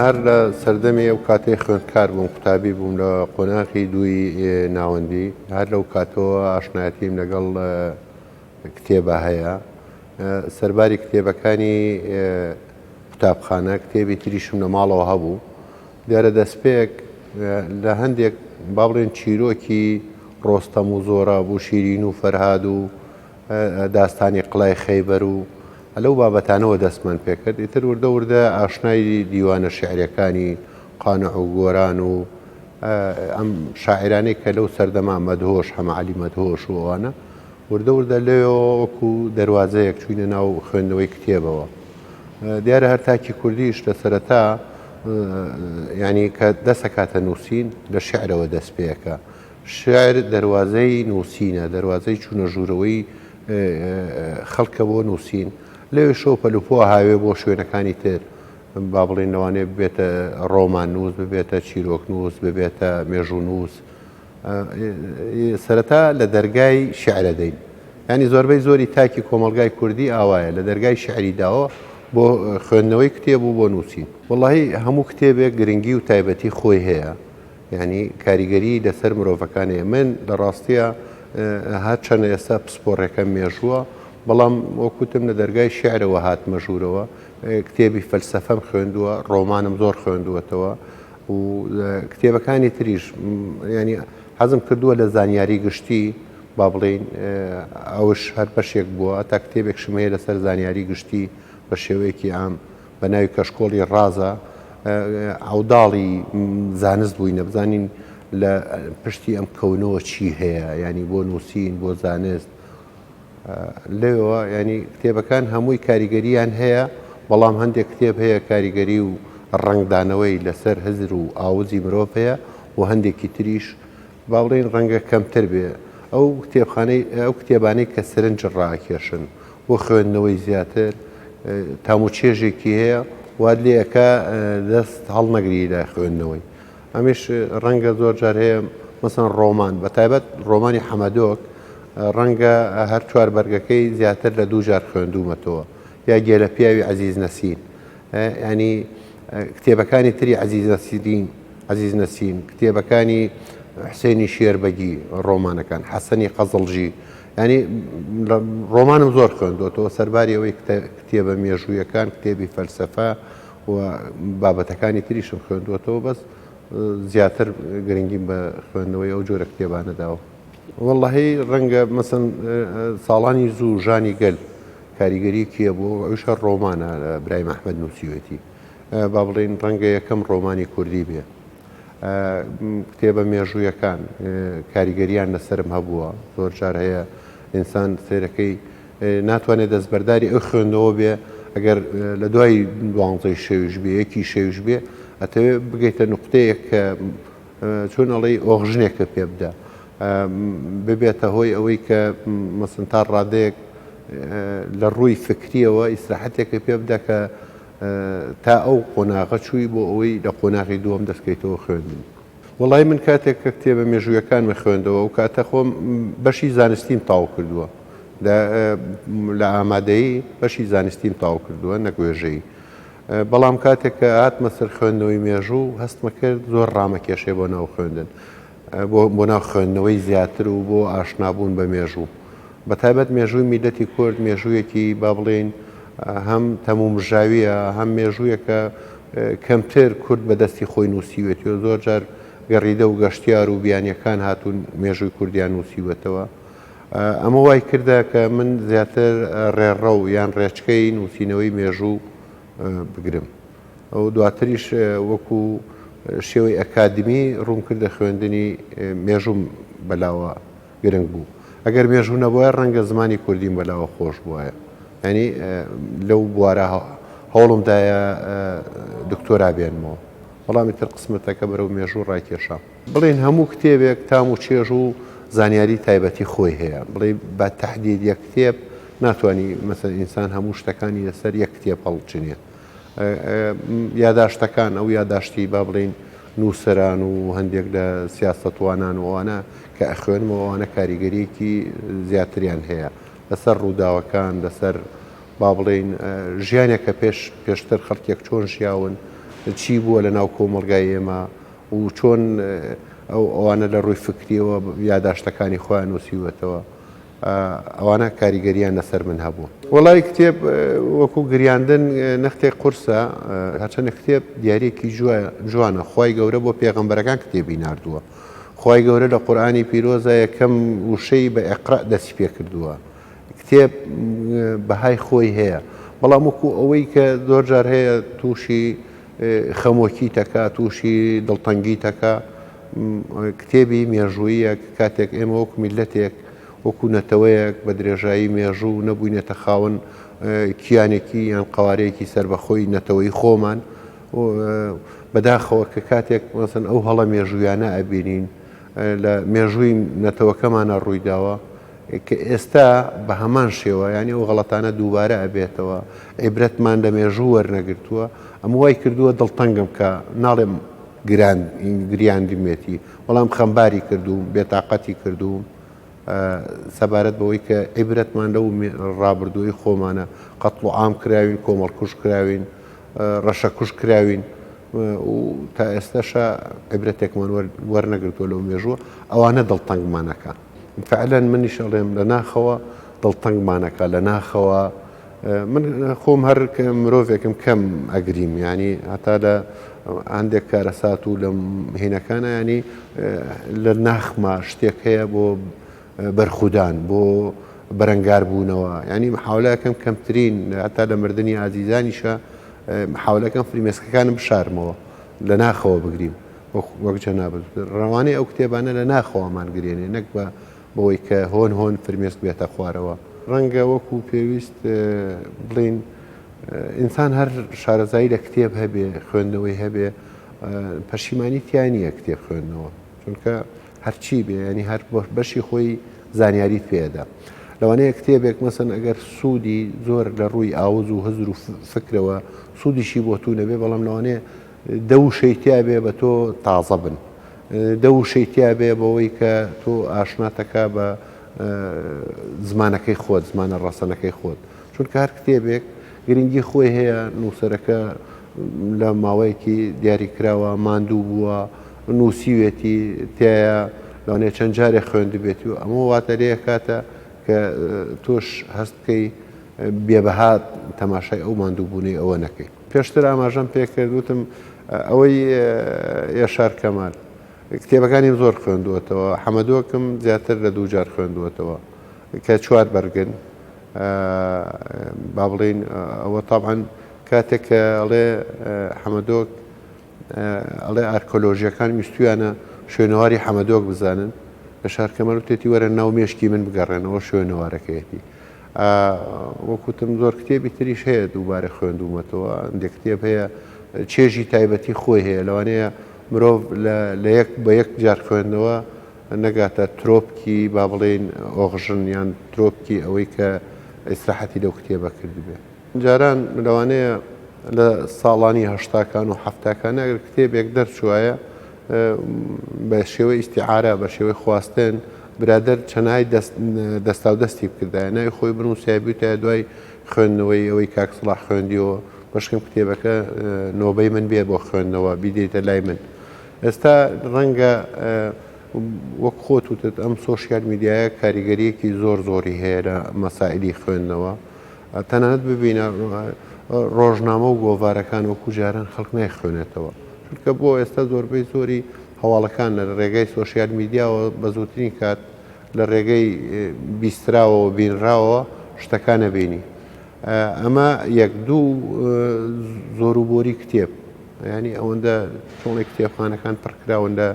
هەر لە سەردەمی ئەو کاتەی خوێندکار بووم، قوتابی بووم لە قۆناغی دووی ناوەندی، هەر لەو کاتەوە ئاشنایەتیم لەگەڵ کتێبا هەیە. سەرباری کتێبەکانی قوتابخانە، کتێبی تریشم لە ماڵەوە هەبوو. دیارە دەستپێک لە هەندێک با بڵێن چیرۆکی ڕۆستەم و زۆراب و شیرین و فەرهاد و داستانی قڵای خەیبەر و لەو بابەتانەوە دەستمان پێکرد، ئیتر وردە وردە ئاشنای دیوانە شیعریەکانی قانع و گۆران و ئەم شاعیرانەی کە لەو سەردەما مەدهۆش، حەمە عەلی مەدهۆش و ئەوانە، وردە وردە لەوێوە وەکو دەروازەیەک چووینە ناو خوێندنەوەی کتێبەوە. دیارە هەر تاکی کوردیش لە سەرەتا یانی کە دەسەکاتە نووسین لە شیعرەوە دەست پێکە. شیعر دەروازەی نووسینە، دەروازەی چوونە ژوورەوەی خەڵکە بۆ نووسین، لەوێشەوە پەلوپۆ ئەهاوێ بۆ شوێنەکانی تر، با بڵێین لەوانەیە ببێتە ڕۆماننووس، ببێتە چیرۆکنووس، ببێتە مێژوونووس. سەرەتا لە دەرگای شیعرە دەین. یانی زۆربەی زۆری تاکی کۆمەڵگای کوردی ئاوایە، لە دەرگای شیعری داوە بۆ خوێندنەوەی کتێب و بۆ نووسین. وەڵاهی هەموو کتێبێک گرنگی و تایبەتی خۆی هەیە. یانی کاریگەری لەسەر مرۆڤەکان هەیە. من لە ڕاستیا هەرچەندە ئێستا پسپۆڕێکەم مێژووە، بەڵام وەک وتم لە دەرگای شیعرەوە هاتمە ژوورەوە، کتێبی فەلسەفەم خوێندووە، ڕۆمانم زۆر خوێندووەتەوە و کتێبەکانی تریش یانی حەزم کردووە لە زانیاری گشتی با بڵێین ئەوش هەر بەشێک بووە، تا کتێبێکشم هەیە لەسەر زانیاری گشتی بە شێوەیەکی عام. بە ناوی کەشکۆڵی ڕازە عەوداڵی زانست بووینە بزانین لە پشتی ئەم کەونەوە چی هەیە ینی بۆ نووسین بۆ زانست لەوێوە ینی کتێبەکان هەمووی کاریگەریان هەیە بەڵام هەندێک کتێب هەیە کاریگەری و ڕەنگدانەوەی لەسەر هزر و ئاوزی مرۆڤ هەیە و هەندێکی تریش با بڵێین ڕەنگە کەمتر بێ ئەو کتێبخانەی ئەو کتێبانەی کە سرنج ڕاکێشن بۆ خوێندنەوەی زیاتر تام و چێژێکی هەیە وات لێ ئەکا دەست هەڵنەگری لە خوێندنەوەی ئەمیش ڕەنگە زۆر جار هەیە مەسەن ڕۆمان بە تایبەت ڕۆمانی حەمەدۆک ڕەنگە هەر چوار بەرگەکەی زیاتر لە دوو جار خوێندوومەتەوە یا گێلە پیاوی عەزیز نەسین ینی کتێبەکانی تری عەزیز نەسیرین عەزیز نەسین، کتێبەکانی حسێنی شێربەگی، ڕۆمانەکان، حەسەنی قەزڵجی، یانی ڕۆمانم زۆر خوێندووەتەوە سەرباری ئەوەی کتێبە مێژوویەکان، کتێبی فەلسەفە و بابەتەکانی تریشم خوێندووەتەوە بەس زیاتر گرنگیم بە خوێندنەوەی ئەو جۆرە کتێبانە داوە. وەڵڵاهی ڕەنگە مەسەن ساڵانی زوو ژانی گەل کاریگەریەکی هەبوو ئەویش هەر ڕۆمانە برایم ئەحمەد نووسیوێتی. با بڵێین ڕەنگە یەکەم ڕۆمانی کوردی بێ. کتێبە مێژوویەکان کاریگەریان لەسەرم هەبووە، زۆر جار هەیە ئینسان سەیرەکەی ناتوانێت دەستبەرداری ئەو خوێندنەوە بێ ئەگەر لە دوای دوانزەی شەویش بێ یەکی شەویش بێ ئەتەوێ بگەیتە نوقتەیەک کە چۆن ئەڵێی ئۆخژنێکە پێ بدە ببێتە هۆی ئەوەی کە مەسن تا ڕادەیەک لە ڕووی فکریەوە ئیسراحەتێکە پێ بدە کە تا ئەو قۆناغە چووی بۆ ئەوەی لە قۆناغی دووەم دەست کەیتەوە خوێندن. وەڵایی من کاتێک کە کتێبە مێژوویەکانمە خوێندەوە ئەو کاتە خۆم بەشی زانستیم تاو کردووە لە ئامادەیی بەشی زانستیم تاو کردووە نەک وێژەیی بەڵام کاتێک کە هاتمە سەر خوێندنەوەی مێژوو هەستمە کرد زۆر ڕامەکێشێ بۆ ناو خوێندن بۆ ناو خوێندنەوەی زیاتر و بۆ ئاشنابوون بە مێژوو. بە تایبەت مێژووی میللەتی کورد مێژوویەکی با بڵێین هەم تەمومژاوییە، هەم مێژوویەکە کەمتر کورد بە دەستی خۆی نووسیوێتی و زۆر جار گەڕیدە و گەشتیار و بیانییەکان هاتوون مێژووی کوردیان نووسیوەتەوە. ئەمە وای کردە کە من زیاتر ڕێڕەو یان ڕێچکەی نووسینەوەی مێژوو بگرم. و دواتریش وەکو شێوەی ئەکادمی ڕووم کردە خوێندنی مێژووم بەلاوە گرنگ بوو. ئەگەر مێژوو نەبوایە ڕەنگە زمانی کوردیم بەلاوە خۆش بوایە. یانی لەو بوارە هەوڵم دایە دکتۆرا بێنمەوە. بەڵام ئیتر قسمەتەکە بەرەو مێژوو ڕایکێشام. بڵێین هەموو کتێبێک تام و چێژ و زانیاری تایبەتی خۆی هەیە. بڵێی بە تەحدید یەک کتێب ناتوانی مەسەلەن ئینسان هەموو شتەکانی لەسەر یەک کتێب هەڵچنێ. یاداشتەکان، ئەو یاداشتی با بڵێین نووسەران و هەندێک لە سیاسەتوانان و ئەوانە کە ئەخوێنمەوە ئەوانە کاریگەریەکی زیاتریان هەیە لەسەر ڕووداوەکان، لەسەر با بڵێین ژیانێک کە پێش پێشتر خەڵکێک چۆن ژیاون. چی بووە لە ناو کۆمەڵگای ئێمە و چۆن ئەو ئەوانە لە ڕووی فکریەوە یاداشتەکانی خۆیان نووسیوەتەوە. ئەوانە کاریگەریان لەسەر من هەبوو. وەڵای کتێب وەکو گریاندن نەختێک قورسە، هەرچەندە کتێب دیاریەکی جوانە، خوای گەورە بۆ پێغەمبەرەکان کتێبی ناردووە، خوای گەورە لە قورئانی پیرۆزا یەکەم وشەی بە اقرا دەستی پێکردووە، کتێب بەهای خۆی هەیە، بەڵام وەکو ئەوەی کە زۆر جار هەیە تووشی خەمۆکی تەکا، تووشی دڵتەنگی تەکا، کتێبی مێژووییە کە کاتێک ئێمە وەکو میللەتێک، وەکو نەتەوەیەک بە درێژایی مێژوو نەبووینەتە خاوەن کیانێکی یان قەوارەیەکی سەربەخۆی نەتەوەی خۆمان، بەداخەوە کە کاتێک مەسەن ئەو هەڵە مێژوویانە ئەبینین لە مێژووی نەتەوەکەمانە ڕوویداوە کە ئێستا بە هەمان شێوە یانی ئەو غەڵەتانە دووبارە ئەبێتەوە، عیبرەتمان لە مێژوو وەرنەگرتووە، ئەمە وای کردووە دڵتەنگم کە ناڵێم گریاندمێتی، بەڵام خەمباری کردووم، بێتاقەتی کردووم سەبارەت بەوەی کە عیبرەتمان لەو ڕابردووەی خۆمانە، قەتڵوعام کراوین، کۆمەڵکوژ کراوین، ڕەشەکوژ کراوین و تا ئێستەشە عیبرەتێکمان وەرنەگرتووە لەو مێژووە، ئەوانە دڵتەنگمان ئەکا. فعلەن منیش ئەڵێم لە ناخەوە دڵتەنگمان ئەکا، لە ناخەوە من خۆم هەر مرۆڤێکم کەم ئەگریم ینی هەتا لە هەندێک کارەسات و لە هینەکانە ینی لە ناخما شتێک هەیە بۆ بەرخودان بۆ بەرەنگاربوونەوە ینی محاولەکەم کەمترین هەتا لە مردنی ئازیزانیشە محاولەکەم فریمێسکەکانم بشارمەوە لە ناخەوە بگریم وەک جەنابت ڕەوانەی ئەو کتێبانە لە ناخەوەمان گرێنێ نەک بە بەوەی کە هۆن هۆن فرمێسک بێتە خوارەوە. ڕەنگە وەکو پێویست بڵێین ئینسان هەر شارەزایی لە کتێب هەبێ، خوێندنەوەی هەبێ، پەشیمانی تیا نییە کتێب خوێندنەوە، چونکە هەرچی بێ یانی هەر بەشی خۆی زانیاریت پێ ئەدا. لەوانەیە کتێبێک مەسەن ئەگەر سوودی زۆر لە ڕووی ئاوز و هزر و فکرەوە سوودیشی بۆ تو نەبێ، بەڵام لەوانەیە دە وشەی تیا بێ بە تۆ تازە بن. دە وشەی تیا بێ بەوەی کە تۆ ئاشناتەکا بە زمانەکەی خۆت، زمانە ڕەسەنەکەی خۆت. چونکە هەر کتێبێک گرنگی خۆی هەیە، نووسەرەکە لە ماوەیەکی دیاریکراوە ماندوو بووە، نووسیوێتی، تیایا لەوانەیە چەند جارێک خوێندبێتی و ئەمە واتە لێ ئەکاتە کە تۆش هەست بکەی بێبەها تەماشای ئەو ماندووبوونەی ئەوە نەکەی. پێشتر ئاماژەم پێکرد وتم ئەوەی یەشار کەمال کتێبەکانیم زۆر خوێندووەتەوە، حەمەدۆکم زیاتر لە دووجار خوێندووەتەوە کە چوار بەرگن با بڵێین ئەوە تابعەن کاتێک کە ئەڵێ حەمەدۆک ئەڵێ ئارکۆلۆژیەکان ویستویانە شوێنەواری حەمەدۆک بزانن یەشار کەمال وتێتی وەرە ناو مێشکی من بگەڕێنەوە شوێنەوارەکەیەتی. وەک وتم زۆر کتێبی تریش هەیە دووبارە خوێندوومەتەوە، هەندێک کتێب هەیە چێژی تایبەتی خۆی هەیە، لەوانەیە مرۆڤ لە یەک بە یەک جار خوێندنەوە نەگاتە ترۆپکی با بڵێین ئۆخژن یان ترۆپکی ئەوەی کە ئیسراحەتی لەو کتێبە کردبێ. جاران لەوانەیە لە ساڵانی هەشتاکان و حەفتاکان ئەگەر کتێبێک دەرچوایە بە شێوەی ئیستیعارە، بە شێوەی خواستن، برادەر چەنای دەستاودەستی بکردایە، ناوی خۆی بنووسایە، بیوتایە دوای خوێندنەوەی ئەوەی کاک سڵاح خوێندیەوە، بەشکم کتێبەکە نۆبەی من بێ بۆ خوێندنەوە، بیدەیتە لای من. ئێستا ڕەنگە وەک خۆت وتت ئەم سۆشیال میدیایە کاریگەرییەکی زۆر زۆری هەیە لە مەسائیلی خوێندنەوە. تەنانەت ببینە ڕۆژنامە و گۆڤارەکان وەکو جاران خەڵک نایخوێنێتەوە. چونکە بۆ ئێستا زۆربەی زۆری هەواڵەکان لە ڕێگای سۆشیال میدیاوە بە زووترین کات لە ڕێگەی بیستراوەوە بینراوەوە شتەکان ئەبینی. ئەمە یەک دوو زۆر و بۆری کتێب یانی ئەوەندە چۆڵی کتێبخانەکان پڕکراون لە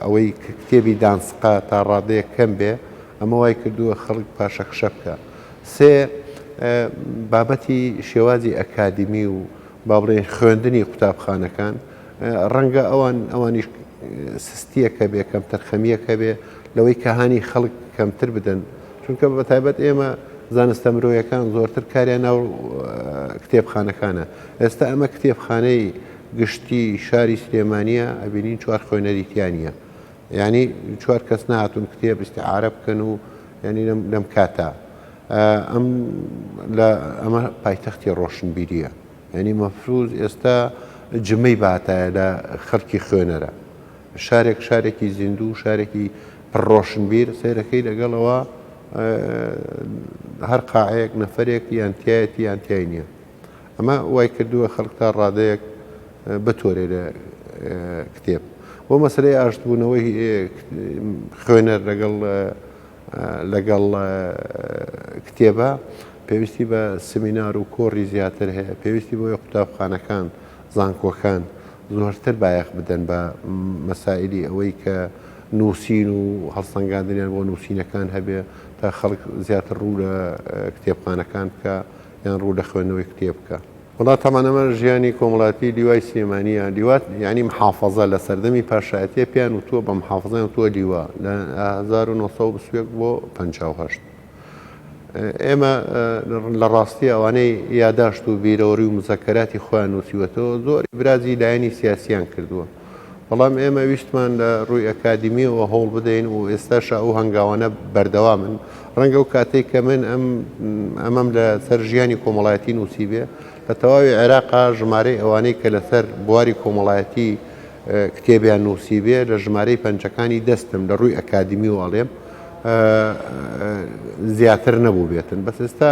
ئەوەی کتێبی دانسقە تا ڕادەیەک کەم بێ ئەمە وای کردووە خەڵک پاشەکشە بکە. سێ بابەتی شێوازی ئەکادیمی و با بڵێین خوێندنی قوتابخانەکان ڕەنگە ئەوان ئەوانیش سستیەک هەبێ کەمتەرخەمیەک هەبێ لەوەی کە هانی خەڵک کەمتر بدەن چونکە بە تایبەت ئێمە زانستە مرۆیەکان زۆرتر کاریان ناو کتێبخانەکانە ئێستا ئەمە کتێبخانەی گشتی شاری سلێمانیە ئەبینین چوار خوێنەری تیا نییە یعنی چوار کەس نهاتون کتێب ئیستیعارە بکەن و یعنی لەم کاتە ئەم لە ئەمە پایتەختی ڕۆشنبیریە یعنی مەفروز ئێستا جمەی باتایە لە خەڵکی خوێنەرە. شارێک شارێکی زیندوو، شارێکی پڕ ڕۆشنبیر، سەیرەکەی لەگەڵەوە هەر قاعەیەک نەفەرێک یان تیایەتی یان تیای نییە. ئەمە وای کردووە خەڵک تا ڕادەیەک بتۆرێ لە کتێب. بۆ مەسەلەی ئاشتبوونەوەی خوێنەر لەگەڵ لەگەڵ کتێبە پێویستی بە سمینار و کۆڕی زیاتر هەیە، پێویستی بۆیە قوتابخانەکان، زانکۆکان زۆرتر بایەخ بدەن بە مەسائیلی ئەوەی کە نووسین و هەڵسەنگاندنیان بۆ نووسینەکان هەبێ تا خەڵک زیاتر ڕوو لە کتێبخانەکان بکا یان ڕوو لە خوێندنەوەی کتێب بکا. وەڵا تەبعەن ئەمە ژیانی کۆمەڵایەتی لیوای سلێمانیە، لیوا یانی محافەزە لە سەردەمی پاشایەتیە پێیان وتووە بە محافەزەیان وتووە لیوا لە 1921 بۆ 58 ئێمە لە ڕاستی ئەوانەی یاداشت و بیرەوەری و مزەکەراتی خۆیان نووسیوەتەوە زۆر ئیبرازی لایەنی سیاسیان کردووە بەڵام ئێمە ویستمان لە ڕووی ئەکادیمیەوە هەوڵ بدەین و ئێستاشە ئەو هەنگاوانە بەردەوامن ڕەنگە ئەو کاتەی کە من ئەم ئەمەم لە سەر ژیانی کۆمەڵایەتی نووسیبێ لە تەواوی عێراقا ژمارەی ئەوانەی کە لەسەر بواری کۆمەڵایەتی کتێبیان نووسیبێ لە ژمارەی پەنجەکانی دەستم لە ڕووی ئەکادیمی و ئەڵێم زیاتر نەبوو بێتن بەس ئێستا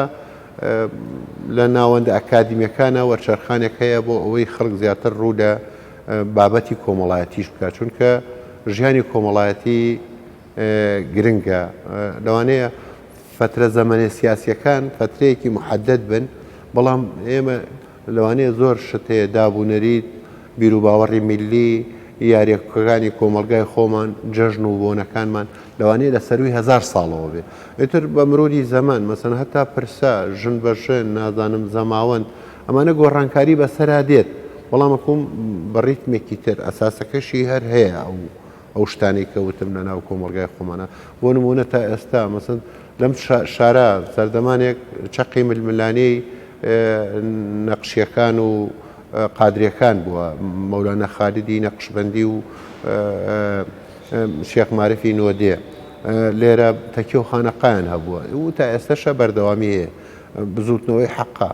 لە ناوەندە ئەکادیمیەکانە وەرچەرخانێک هەیە بۆ ئەوەی خەڵک زیاتر ڕوو لە بابەتی کۆمەڵایەتیش بکات چونکە ژیانی کۆمەڵایەتی گرنگە لەوانەیە فترە زەمەنە سیاسیەکان فترەیەکی محدد بن بەڵام ئێمە لەوانەیە زۆر شت هەیە داب و نەریت، بیروباوەڕی میللی، یارییەکانی کۆمەڵگای خۆمان، جەژن و بۆنەکانمان لەوانەیە لە سەرووی هەزار ساڵەوە بێ. ئیتر بە مروری زەمەن مەسەن هەتا پرسە، ژن بە ژن، نازانم زەماوەند، ئەمانە گۆڕانکاری بەسەرا دێت، بەڵام وەکوو بە ڕیتمێکی تر، ئەساسەکەشی هەر هەیە ئەو ئەو شتانەی کە وتم لە ناو کۆمەڵگای خۆمانە. بۆ نموونە تا ئێستا مەسەن لەم شارە سەردەمانێک چەقی ململانێی نەقشیەکان و قادریەکان بووە، مەولانا خالیدی نەقشبەندی و شێخ مارفی نۆدێ لێرە تەکیە و خانەقایان هەبووە و تا ئێستەشە بەردەوامی هەیە. بزووتنەوەی حەقە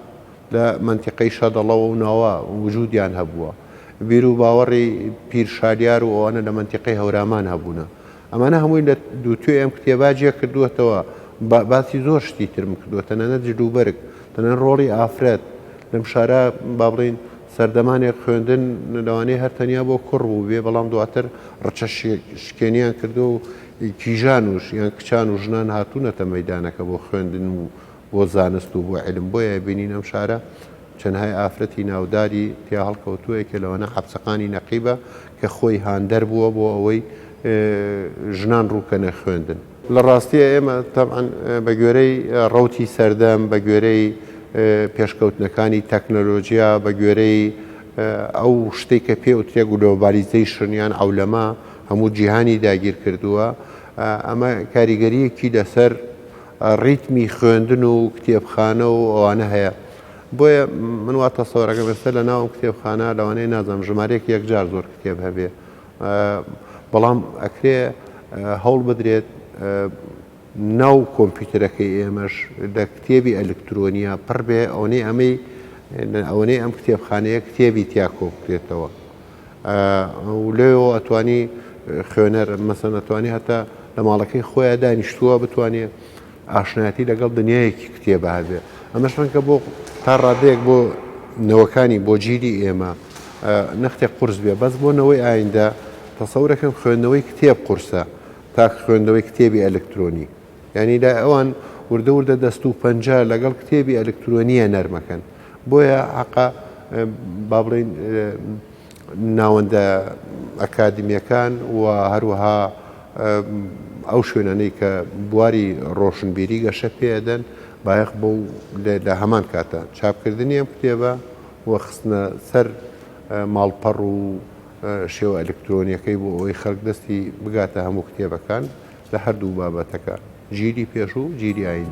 لە مەنتیقەی شەدەڵەوە و ناوە وجودیان هەبووە. بیر و باوەڕی پیر شالیار و ئەوانە لە مەنتیقەی هەورامان هەبوونە. ئەمانە هەمووی لە دووتوێی ئەم کتێبە جێ کردووەتەوە. باسی زۆر شتی ترم کردووە، تەنانەت جلوبەرگ، تەنانەت ڕۆڵی ئافرەت لەم شارە با بڵێین سەردەمانێک خوێندن لەوانەیە هەر تەنیا بۆ کوڕ بووبێ، بەڵام دواتر ڕچە شکێنیان کردووە و کیژان و یان کچان و ژنان هاتوونەتە مەیدانەکە بۆ خوێندن و بۆ زانست و بۆ عیلم. بۆیە بینین ئەم شارە چەندهای ئافرەتی ناوداری تیا هەڵکەوتووە، یەکێ لەوانە حەپسەقانی نەقیبە کە خۆی هاندەر بووە بۆ ئەوەی ژنان ڕووکەنە خوێندن. لە ڕاستیا ئێمە تەبعەن بە گوێرەی ڕەوتی سەردەم، بە گوێرەی پێشکەوتنەکانی تەکنەلۆجیا، بە گوێرەی ئەو شتەی کە پێ وترێ گلۆبالیزەیشن یان عەولەمە هەموو جیهانی داگیر کردووە، ئەمە کاریگەرییەکی لەسەر ڕیتمی خوێندن و کتێبخانە و ئەوانە هەیە. بۆیە من وا تەسەوەرەکەم ئێستا لە ناو ئەم کتێبخانە لەوانەیە نازانم ژمارەیەک یەکجار زۆر کتێب هەبێ بەڵام ئەکرێ هەوڵ بدرێت ناو کۆمپیوتەرەکەی ئێمەش لە کتێبی ئەلکترۆنیە پڕ بێ ئەوەنەی ئەمەی ئەوەنەی ئەم کتێبخانەیە کتێبی تیا کۆ بکرێتەوە و لەوێەوە ئەتوانی خوێنەر مەسەن ئەتوانی هەتا لە ماڵەکەی خۆیان دانیشتووە بتوانێ ئاشنایەتی لەگەڵ دنیایەکی کتێبا هەبێ. ئەمەش ڕەنگە بۆ تا ڕادەیەک بۆ نەوەکانی بۆ جیلی ئێمە نەختێک قورس بێ، بەس بۆ نەوەی ئایندە تەسەورەکەم خوێندنەوەی کتێب قورسە تا خوێندنەوەی کتێبی ئەلکترۆنی. یانی لای ئەوان وردە وردە دەست و پەنجە لەگەڵ کتێبی ئەلکترۆنییە نەرمەکەن. بۆیە حەقە با بڵێین ناوەندە ئەکادیمییەکان و هەروەها ئەو شوێنانەی کە بواری ڕۆشنبیری گەشە پێدەن بایەخ بەو لە هەمان کاتە چاپکردنی ئەم کتێبە و خستنە سەر ماڵپەڕ و شێوە ئەلکترۆنیەکەی بۆ ئەوەی خەڵک دەستی بگاتە هەموو کتێبەکان لە هەردوو بابەتەکە جیلی پێشوو و جیلی ئایندە.